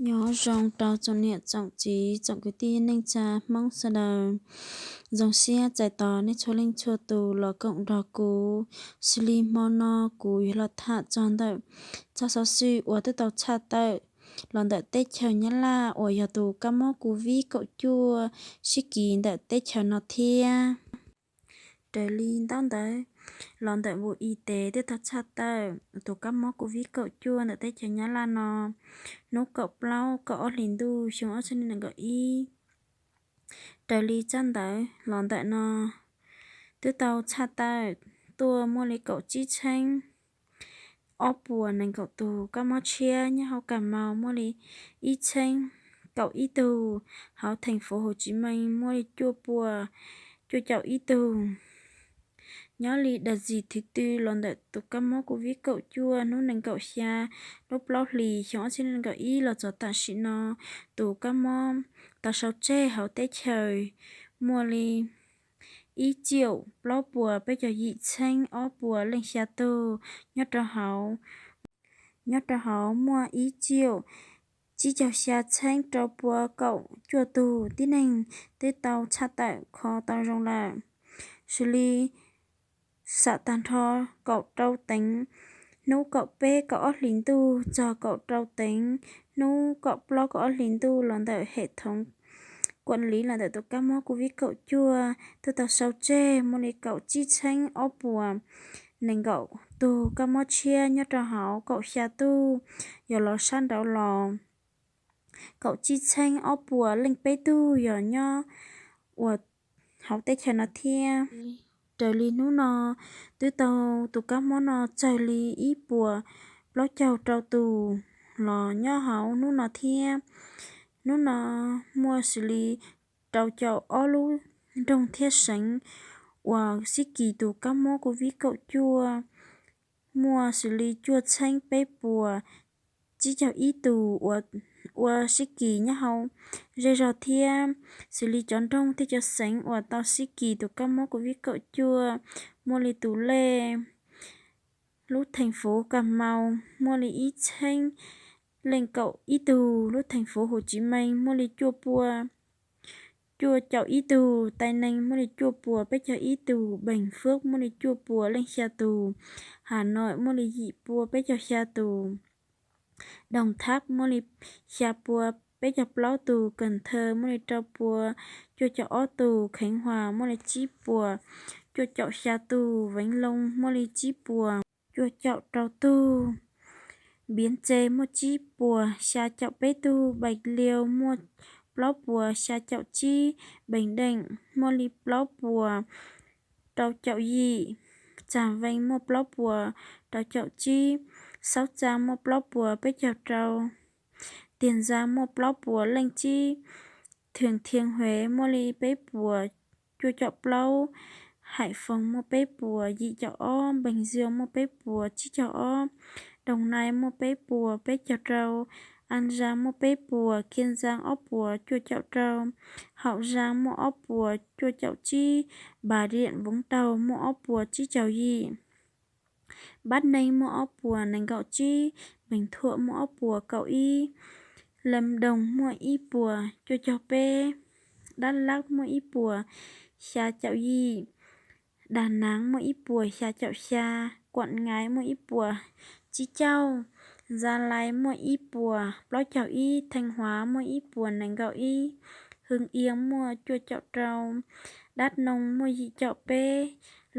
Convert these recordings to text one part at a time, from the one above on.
Nyob zoo rau tsoom niam tsoom txiv tsoom kwv tij neej tsa Hmoob sawv daws. Zoo siab txais tos nej txhua leej txhua tus los koom nrog kuv xws li hmo no kuv yuav los tham txog ntawm txoj xov xwm uas twb tau tshaj tawm los ntawm teb chaws Nyab Laj uas yog tus kab mob Covid kaum cuaj sib kis ntawm teb chaws no thiab. Raws li ntaub ntawv los ntawm npu i tes twb tau tshaj tawm tus kab mob Covid kaum cuaj ntawm teb chaws Nyab Laj no hnub kaum plaub kaum ob hlis ntuj xyoo ob txhiab nees nkaum ib. Raws li tsab ntawv los ntawm no twb tau tshaj tawm tuaj muaj li kaum tsib txheeb ob puas nees nkaum tus, kab mob tshiab nyob hauv Kam Maus muaj li ib txheeb kaum ib tug, hauv theem fuv Hu Tsis Mees muaj li cuaj puas cuaj caum ib tug. Nyob li daj zis thwv tw los ntawm tus kab mob Covid kaum cuaj hnub nees nkaum xya lub plaub hlis xyoo ob txhiab nees nkaum ib los txog tam sim no, tus kab mob tau sau tseg hauv teb chaws muaj li ib tsiaum plaub puas peb caug yim txheeb ob puas leej xya tug nyob rau hauv. Nyob rau hauv muaj ib tsiaum tsib caug xya txheeb rau pua kaum cuaj tug tib neeg twb tau tshaj tawm kho tau zoo lawm. Xws li xam tag nrho kaum rau teev hnub kaum peb kaum ob hlis ntuj txog kaum rau teev hnub kaum plaub kaum ob hlis ntuj los ntawm hem thoov kuam liv los ntawm tus kab mob Covid kaum cuaj twb tau sau tseg muaj li kaum tsib txheeb ob puas nees nkaum tug kab mob tshiab nyob rau hauv kaum xya tug yog los sab nraud los kaum tsib txheeb ob puas leej peb tug yog nyob uas hauv teb chaws no thiab. Raws li hnub no twb tau tus kab mob no tsawg li ib puas plaub caug rau tus los nyob hauv hnub no thiab. Hnub no muaj xws li rau caum ob lub nroog thiab seev uas sib kis tus kab mob Covid kaum cuaj muaj xws li cuaj txheeb peb puas tsib caug ib tus uas ua sib kis nyob hauv zej zog thiab. Xws li cov nroog thiab cov xeev uas tau sib kis tus kab mob Covid kaum cuaj muaj li tus lej lub theem fuv Kam Maus muaj li ib txheeb leej kaum ib tug, lub theem fuv Hu Tsis Mees muaj li cuaj puas cuaj caum ib tug, Taiv Neeg muaj li cuaj puas peb caug ib tug, Beem Fwb muaj li cuaj puas leej xya tus, Has Noim muaj li yim puas peb caug xya tus, Doog Thab muaj li xya puas peb caug plaub tus, Keem Thawj muaj li rau puas cuaj caum ob tus, Kheev Huas muaj li tsib puas cuaj caum xya tus, Veev Loo muaj li tsib puas cuaj caum rau tug, Npiav Tse muaj tsib puas xya caum peb tug, Npaim Liau muaj plaub puas xya caum tsib, Npeem Deem muaj li plaub puas rau caum yim, Txag Vees muaj plaub puas rau caum tsib, Xauv Txag muaj plaub puas peb caug rau, Tiag Ntxag muaj plaub puas leej tsib, Thwm Thiag Huev muaj li peb puas cuaj caum plaub, Haim Foos muaj peb puas yim caum ob, Npeeg Ziag muaj peb puas tsib caug ob, Doog Nais muaj peb puas peb caug rau, An Zag muaj peb puas, Kiag Ntxag ob puas cuaj caum rau, Haum Zag muaj ob puas cuaj caum tsib, Npas Diam Voov Taug muaj ob puas tsib caug yim, Npab Neeg muaj ob puas nees nkaum tsib, Npeeg Thuam muaj ob puas kaum ib, Lam Doog muaj ib puas cuaj caug peb, Dab Lab muaj ib puas xya caum yim, Dab Naav muaj ib puas xya caum xya, Kuam Ngaiv muaj ib puas tsib caug, Zas Lais muaj ib puas plaub caug ib, Theej Huav muaj ib puas nees nkaum ib, Hwm Ias muaj cuaj caum rau, Dab Noo muaj yim caum peb,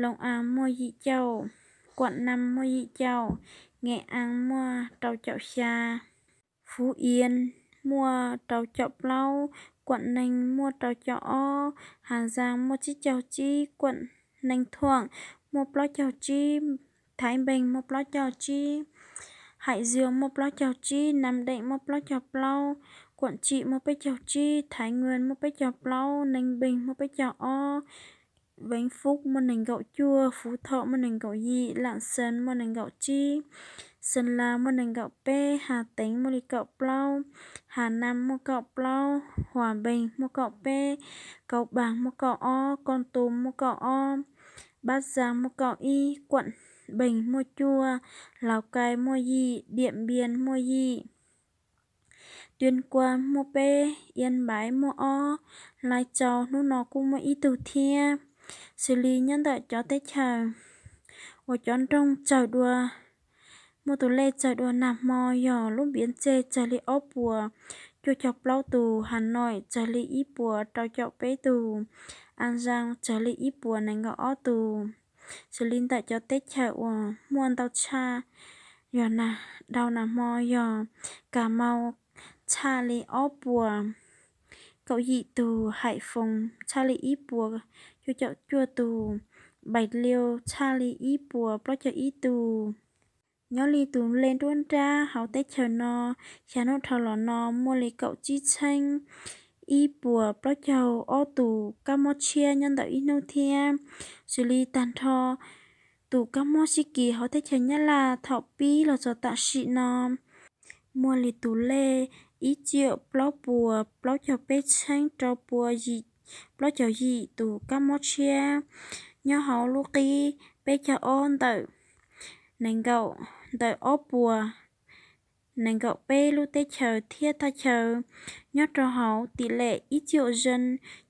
Loo As muaj yim caum, Kuam Nam muaj yim caum, Nge As muaj rau caum xya, Fuv Ias muaj rau caum plaub, Kuam Neeg muaj rau caum ob, Has Zag muaj tsib caug tsib, Kuam Neeg Thuam muaj plaub caug tsib, Thaiv Npeeg muaj plaub caug tsib, Haim Ziag muaj plaub caug tsib, Nam Deem muaj plaub caug plaub, Kuam Tsim muaj peb caug tsib, Thaiv Nyuas muaj peb caug plaub, Neeg Npeeg muaj peb caug ob, Veev Fub muaj nees nkaum cuaj, Fuv Thom muaj nees nkaum yim, Lam Xees muaj nees nkaum tsib, Xees Las muaj nees nkaum peb, Has Teev muaj li kaum plaub, Has Nam muaj kaum plaub, Huas Npeeg muaj kaum peb, Kaus Npas muaj kaum ob, Kooj Tus muaj kaum ob, Npab Zag muaj kaum ib, Kuam Npeeg muaj cuaj, Laus Kais muaj yim, Diam Npias muaj yim, Tuyên Quang muaj peb, Yên Bái muaj ob, Lai Châu hnub no kuj muaj ib tug thiab. Xws li nyob ntawm cov teb chaws uas cov nroog tsawg dua, muaj tus lej tsawg dua nag hmo yog lub Bến Tre tsawg li ob puas cuaj caug plaub tus, Hà Nội tsawg li ib puas rau caum peb tus, An Giang tsawg li ib puas nees nkaum ob tus. Xws li ntawm cov teb chaws uas muaj ntau tshaj yog nag, dhau nag hmo yog Cà Mau tshaj li ob puas kaum yim tus, Hải Phòng tshaj li ib puas cuaj caum cuaj tus, Bạc Liêu tshaj li ib puas plaub caug ib tus. Nyob li tus lej nruab nrab hauv teb chaws no, xya hnub dhau los no muaj li kaum tsib txheeb ib puas plaub caug ob tus kab mob tshiab nyob ntawm ib hnub thiab. Xws li tag nrho tus kab mob sib kis hauv teb chaws Nyab Laj thaum pib los txog tam sim no muaj li tus lej ib txhiab plaub puas plaub caug peb txheeb rau pua yim plaub caug yim tus kab mob tshiab nyob hauv lub qib peb caug ob ntawm nees nkaum, ntawm ob puas nees nkaum peb lub teb chaws thiab thaj chaw nyob rau hauv tiv lem ib txhiab ua ze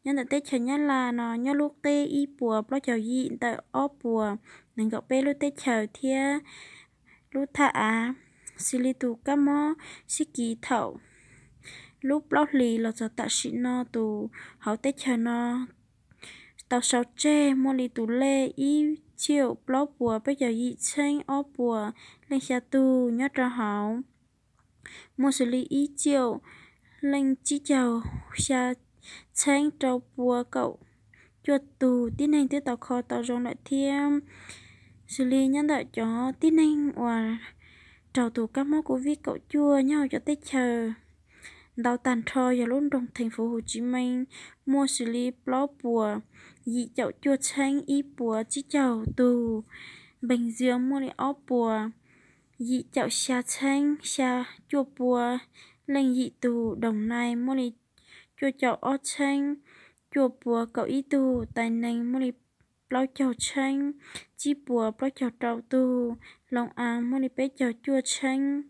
nyob ntawm teb chaws Nyab Laj no nyob lub qib ib puas plaub caug yim ntawm ob puas nees nkaum peb lub teb chaws thiab lub thaj av. Xws li tus kab mob sib kis thaum lub plaub hlis los txog tam sim no tus hauv teb chaws no tau sau tseg muaj li tus lej ib txhiab plaub puas peb caug yim txheeb ob puas leej xya tus nyob rau hauv. Muaj xws li ib txhiab leej tsib caug xya txheeb rau pua kaum cuaj tus tib neeg twb tau kho tau zoo lawm thiab. Xws li nyob ntawm cov tib neeg uas raug tus kab mob COVID kaum cuaj nyob hauv cov teb chaws ntau tag nrho yog lub nroog Thành phố Hồ Chí Minh muaj xws li plaub puas yim caum cuaj txheeb ib puas tsib caug tus, Bình Dương muaj li ob puas yim caum xya txheeb xya cuaj pua leej yim tus, Đồng Nai muaj li cuaj caum ob txheeb cuaj pua kaum ib tus, Tây Ninh muaj li plaub caug txheeb tsib puas plaub caug rau tus, Long An muaj li peb caug cuaj txheeb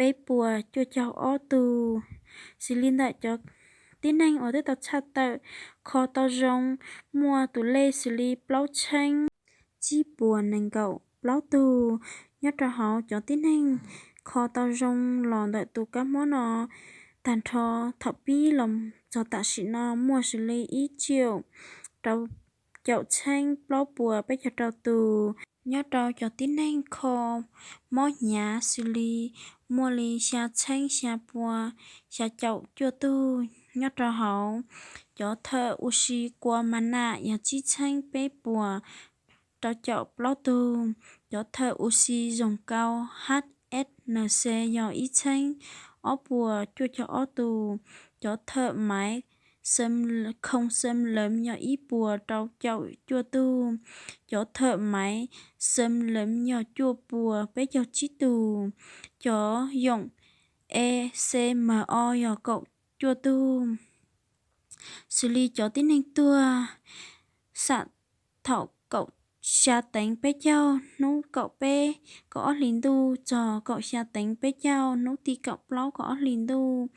peb puas cuaj caug ob tus. Xws li ntawm cov tib neeg uas twb tau tshaj tawm kho tau zoo muaj tus lej xws li plaub txheeb tsib puas nees nkaum plaub tus. Nyob rau hauv cov tib neeg kho tau zoo los ntawm tus kab mob no tag nrho thaum pib los txog tam sim no muaj xws li ib txhiab rau caum txheeb plaub puas peb caug rau tus. Nyob rau cov tib neeg kho mob hnyav xws li muaj li xya txheeb xya pua xya caum cuaj tug nyob rau hauv. Cov thawj ua si kua mas nam yog tsib txheeb peb puas rau caum plaub tug. Cov thawj ua si zoom kau HFNC yog ib txheeb ob puas cuaj caum ob tus. Cov thawj maiv khoo xeem leem yog ib puas rau caum cuaj tug. Cov thawj maiv xeem leem yog cuaj puas peb caug tsib tus. Cov yoom ECMO yog kaum cuaj tug. Xws li cov tib neeg tuag xam thaum kaum xya teev peb caug hnub kaum peb kaum ob hlis ntuj txog kaum xya teev peb caug hnub tim kaum plaub kaum ob hlis ntuj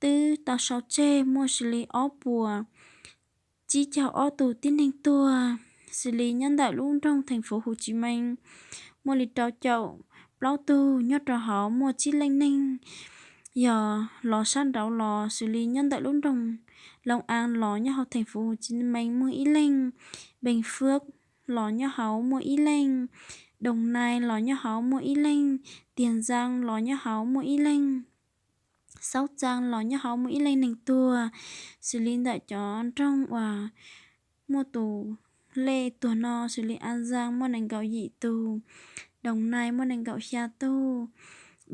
twb tau sau tseg muaj xws li ob puas tsib caug ob tus tib neeg tuag. Xws li nyob ntawm lub nroog Thành phố Hồ Chí Minh muaj li rau caum plaub tug, nyob rau hauv muaj tsib leej neeg yog los sab nraud los, xws li nyob ntawm lub nroog Long An los nyob hauv Thành phố Hồ Chí Minh muaj ib leeg, Bình Phước los nyob hauv muaj ib leeg, Đồng Nai los nyob hauv muaj ib leeg, Tiền Giang los nyob hauv muaj ib leeg, Sóc Trăng los nyob hauv muaj ib leeg neeg tuag. Xws li ntawm cov nroog uas muaj tus lej tuag no xws li An Giang muaj nees nkaum yim tus, Đồng Nai muaj nees nkaum xya tus,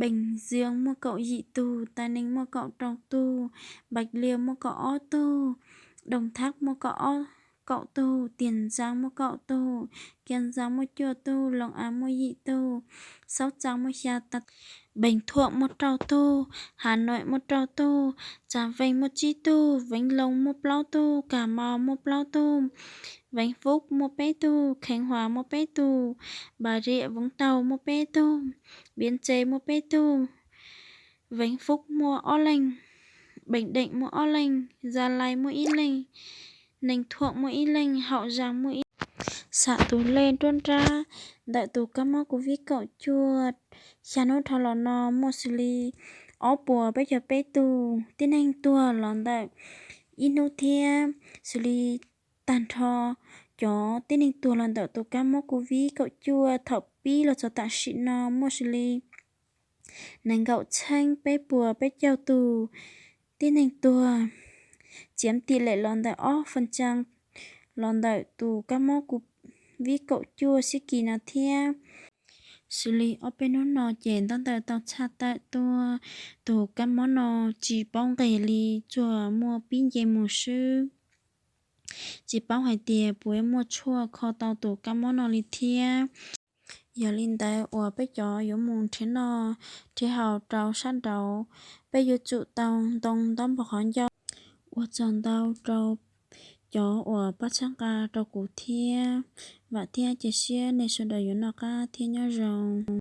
Bình Dương muaj kaum yim tus, Tây Ninh muaj kaum rau tus, Bạc Liêu muaj kaum ob tus, Đồng Tháp muaj kaum ob, kaum tus, Tiền Giang muaj kaum tus, Kiên Giang muaj cuaj tus, Long An muaj yim tus, Sóc Trăng muaj xya tus, Bình Thuận muaj rau tus, Hà Nội muaj rau tus, Trà Vinh muaj tsib tus, Vĩnh Long muaj plaub tus, Cà Mau muaj plaub tus, Vĩnh Phúc muaj peb tus, Khánh Hòa muaj peb tus, Bà Rịa Vũng Tàu muaj peb tus, Bến Tre muaj peb tus, Veev Fub muaj ob leeg, Beem Deem muaj ob leeg, Zas Lais muaj ib leeg, Nees Thuam muaj ib leeg, Haum Zas muaj ib leeg. Xam tus lej nruab nrab ntawm tus kab mob COVID kaum cuaj xya hnub dhau los no muaj xws li ob puas peb caug peb tus tib neeg tuag los ntawm ib hnub thiab xws li tag nrho cov tib neeg tuag los ntawm tus kab mob COVID kaum cuaj thaum pib los txog tam sim no muaj xws li nees nkaum txheeb peb puas peb caug tus tib neeg tuag, chiếm tỷ lệ los ntawm ob phần trăm los ntawm tus kab mob COVID kaum cuaj sib kis no thiab. Xws li ob peb hnub no ces ntaub ntawv tau tshaj tawm tuaj, tus kab mob no tsis paub nqes li, tsuas muaj pib nce mus xwb. Tsis paub hais tias puas muaj tshuaj kho tau tus kab mob no li thiab. Yog li ntawd uas peb cov yuav mus nrhiav noj nrhiav haus rau sab nraud, peb yuav tsum tau ntoo ntaub npog qhov ncauj. Ua tsaug ntau rau cov uas pab txhawb nqa rau kuv thiab, vam thiab cia siab nej sawv daws yuav noj qab thiab nyob zoo.